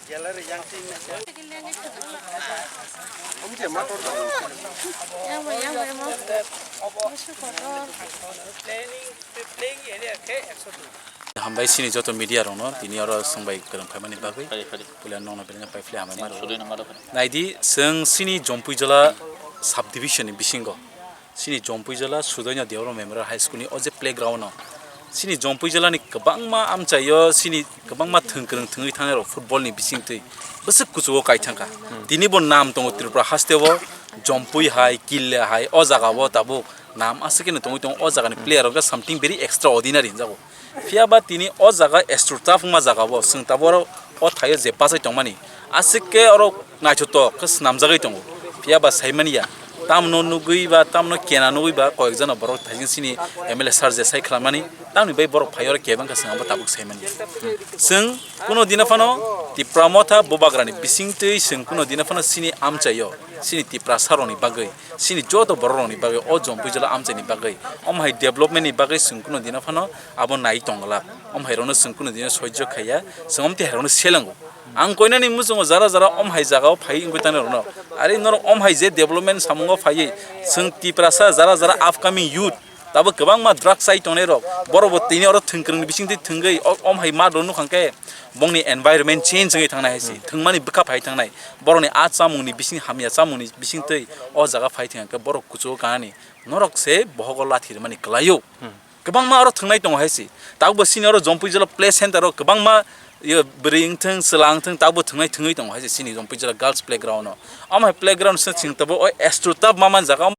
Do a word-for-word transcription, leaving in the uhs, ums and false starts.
Hambai sini joto media rokno tini oro swngbai kwrwng phaimani bagwi. Phari, phari. Puila nokno beleng pai phili hambai maro. Sudui nang maro phari. Naidi, chwng sini Jompui Jala subdivision ni bisingo, sini Jompui Jala Sudoino Deobra Memorial High School ni o je playground no, sini Jompui Jala ni kwbangma amchaio sini kwbangma thwng kwrwng thwngwi thangnai rok football ni bisingtwi bwswk kuchugo kai thangkha. Hmm. Tini bo nam tongo Tripura haste o, Jompui hai, Killa hai, o jaga o tabuk nam aswk khe no tongwi tongo. O jaga ni player rok something very extraordinary hinjago. Phiya ba tini o jaga astroturf wngma jaga bo, chwng tabuk oro o thaio je bachai tongmani, aswk khe oro naithotok khe swnamjagwi tongo. Phiya ba saimani ya, tamno nugwi ba tamno kena nugwi ba koyekjano borok thaising sini M L A sir je sai khwlamani, tamni bai borok phai oro kebeng khe chwng abo tabuk saimani ya. Chwng kuno dino phano Tipra Motha Bubagrani bisingtwi chwng kuno dino phano sini amchaio, sini Tiprasa rokni bagwi, sini joto borok rokni bagwi, o Jompui Jala amchaini bagwi, omo hai development ni bagwi chwng kuno dino phano abo nai tongla. Om hai rokno chwng kunu dino soijo khaiya, chwng omtwi hai rokno selango. Ang koinani muchungo jara jara om hai jagao phai wngwi tani rokno. Ari norok om hai je development samungo phaiwi, chwng Tiprasa jara jara upcoming youth, tabo kwbangma drugs chai tongnai rok, borok bo tini oro thwng kwrwngni bisingtwi thwngwi o-, om hai mat rok nukhang khe bongni environment change wngwi thangnai hai se. Hmm. Thwngmani bwkha phai thangnai, borokni a chamungni bising hamya chamungni bisingtwi o jaga phai thwng khe borok kuchugo kanani norok se bohogo lathi rwmani kwlaio. Hmm. Kwbangma oro thwngnai tongo hai se. Tabukbo sini oro Jompui Jala play center o kwbangma, yo, bwrwi wngthwng, chwla wngthwng, tabukbo thwngnai thwngwi tongo hai se sini Jompui Jala girls playground o. Omo hai playground se chwng tabuk o astroturf ma man jaga o.